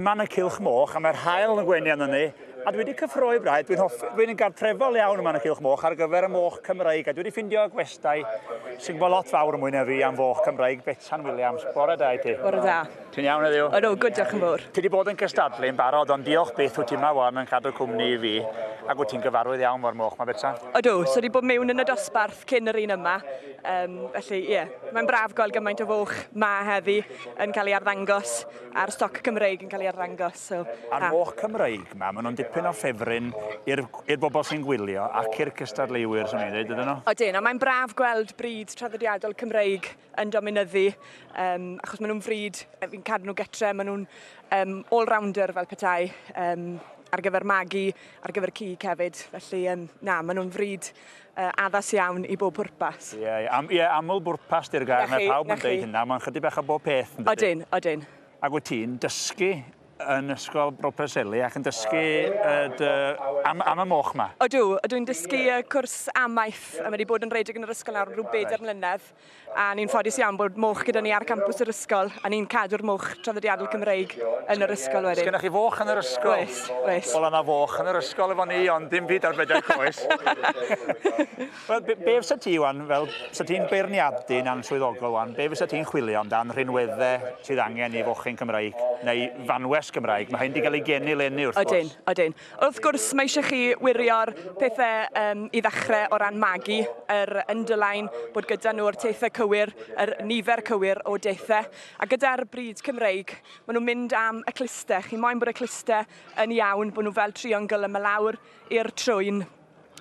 Yma yn y Cylch Moch, a mae'r haul yn gwenu arnon ni, a dwi wedi cyffroi braidd, dwi'n hoff, dwi'n gartrefol iawn yma yn y Cylch Moch ar gyfer y moch Cymreig, a dwi wedi ffindio gwestai sy'n gwybod lot fawr mwy na fi am foch Cymreig, Betsan Williams. Bore da i ti. Bore da. Ti'n iawn heddiw? Ydw, good, diolch yn fawr. Ti wedi bod yn cystadlu yn barod, ond diolch byth wyt ti yma wan yn cadw cwmni i fi, ac wyt ti'n gyfarwydd iawn fo'r moch 'ma, Betsan. Ydw, so wedi bod mewn yn y dosbarth cyn yr un yma, um, felly ie, yeah, mae'n braf gweld gymaint o foch ma heddi yn cael ei arddangos. a'r stoc Cymreig yn cael ei arddangos. So, a'r moch Cymreig yma, maen nhw'n dipyn o ffefryn i'r bobl sy'n gwylio ac i'r cystadleuwyr, swn i'n dweud, ydyn nhw? Odyn, a mae'n braf gweld bryd traddodiadol Cymreig yn dominyddu, um, achos maen nhw'n fryd, fi'n cadw nhw getre, maen nhw'n um, all-rounder fel petai, um, ar gyfer magu, ar gyfer cig hefyd. Felly, um, na, maen nhw'n fryd uh, addas iawn i bob pwrpas. Ie, yeah, am, yeah, aml bwrpas di'r gair, mae pawb yn dweud hynna, mae'n chydig bach o bob peth. Odyn, odyn. Ac wyt ti'n dysgu yn ysgol Bro Preseli ac yn dysgu uh, dy, am, am y moch ma? Odw, ydw i'n dysgu y cwrs amaeth, a mae wedi bod yn rhedeg yn yr ysgol nawr rhyw bedair mlynedd. A ni'n ffodus iawn bod moch gyda ni ar campws yr ysgol, a ni'n cadw'r moch traddodiadol Cymreig yn yr ysgol wedyn. Sgennych chi foch yn yr ysgol? Oes, oes. Wel, yna foch yn yr ysgol efo ni, ond dim byd ar bedair coes. Wel, be, be fysa ti, wan, fel, fysa ti'n beirniadu'n answyddogol, wan, be fysa ti'n chwilio amdan rhinweddau sydd angen i fochyn Cymraeg, neu fanwes Gymraeg? Mae hyn wedi cael ei geni leni, wrth gwrs. Odyn, odyn. Wrth gwrs, mae eisiau chi wirio'r pethau um, i ddechrau o ran magu, yr underline, bod gyda nhw'r teithau cywir, yr nifer cywir o deithau. A gyda'r bryd Cymreig, maen nhw'n mynd am y clustau. Chi moyn bod y clustau yn iawn, bod nhw fel triongl yma lawr i'r trwyn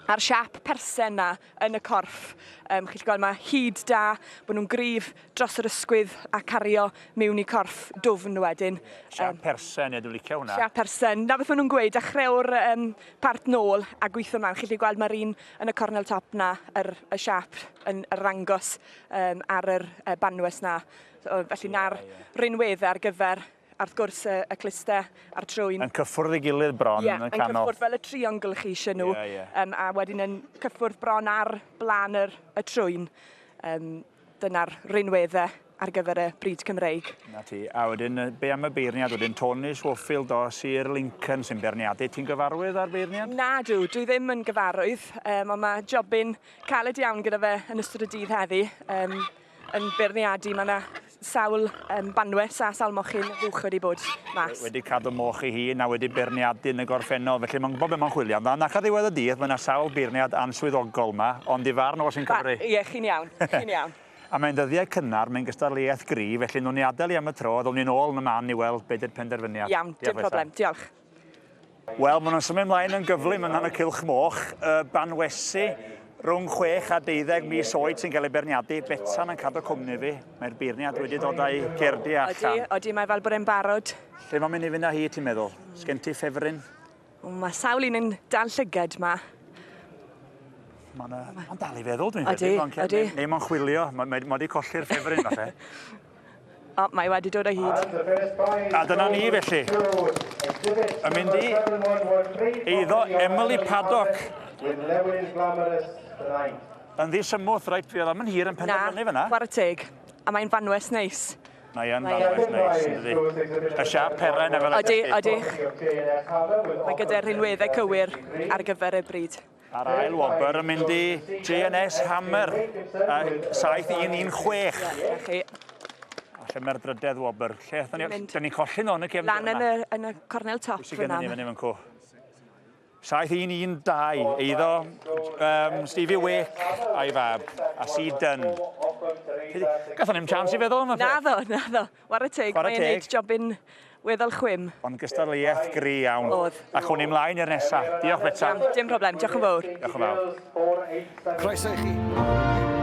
a'r siap persen na yn y corff. Um, chi'n gweld mae hyd da, bod nhw'n gryf dros yr ysgwydd a cario mewn i corff dwfn wedyn. Siap um, persen, ie, dwi'n licio hwnna. Siap persen. Na beth maen nhw'n gweud, dechreu'r um, part nôl a gweithio mlaen. Chi'n gweld mae'r un yn y cornel top na, yr, y siap yn yr angos um, ar yr uh, banwes na. So, felly na'r yeah, yeah. rinweddau ar gyfer a wrth gwrs y, y cluste a'r trwyn. Yn cyffwrdd ei gilydd bron yeah, yn canol. Yn cyffwrdd fel y triongl chi eisiau nhw. Yeah, yeah. Um, a wedyn yn cyffwrdd bron ar blaen yr, y trwyn. Um, dyna'r rinweddau ar gyfer y bryd Cymreig. Na ti. A wedyn, be am y beirniad wedyn? Tony Schofield o Sir Lincoln sy'n beirniadu. Ti'n gyfarwydd â'r beirniad? Na dw, dwi ddim yn gyfarwydd, um, ond mae jobyn caled iawn gyda fe yn ystod y dydd heddi. Um, yn beirniadu, mae yna sawl um, banwes a sawl mochyn fuwch wedi bod mas. Wedi cadw moch ei hun a wedi beirniadu yn y gorffennol, felly mae'n gwybod beth mae'n chwilio amdano. Ac ar ddiwedd y dydd, mae yna sawl beirniad answyddogol yma, ond i farn o sy'n cyfri. Ie, chi'n iawn, chi'n iawn. A mae'n ddyddiau cynnar, mae'n gystadleuaeth gry, felly wnawn ni adael i am y tro, a ddown ni'n ôl yn y man i weld be di'r penderfyniad. Iawn, dim problem, diolch. Wel, maen nhw'n symud ymlaen yn gyflym yn y cylch moch. Y banwesi rhwng 6 a 12 mis oed sy'n cael ei beirniadu. Betsan yn cadw cwmni fi. Mae'r beirniad wedi dod â'i gerdi allan. Odi, odi, mae fel bod e'n barod. Lle mae'n mynd i fynd â hi, ti'n meddwl? Sgen ti ffefryn? Mae sawl un yn dal llygad ma. Mae'n ma dal i feddwl, dwi'n credu. Odi, odi. Neu mae'n chwilio, mae ma, ma wedi colli'r ffefryn, falle. O, mae wedi dod o hyd. A dyna ni felly. Yn mynd i eiddo Emily Paddock. Yn ddisymwth, reit, fi oedd am yn hir yn penderfynu fyna. Na, chwarae teg. A mae'n fanwes neis. Mae yn fanwes neis, yn dydi. Y siap peren efo. Odi, odi. Mae gyda'r rhinweddau cywir ar gyfer y bryd. A'r ail wobr yn mynd i JNS Hammer, uh, 7116. Ie, chi. A lle mae'r drydedd wobr? Lle aethon ni? Dyn ni'n colli nhw yn y cefn. Lan yn y, yn y cornel top fyna. Pwy sydd gennym ni fyny fan cw? 7112, eiddo um, Stevie Wake a'i fab, a C Dunn. Gathon ni'm chance i feddwl am y peth. Naddo, naddo. Ware teg, mae'n neud jobyn weddol chwim. Ond gystadleuaeth gry iawn. Oedd. A chwn ni mlaen i'r nesa. Diolch Betsan. Dim problem, diolch yn fawr. Diolch yn fawr. Croeso i chi.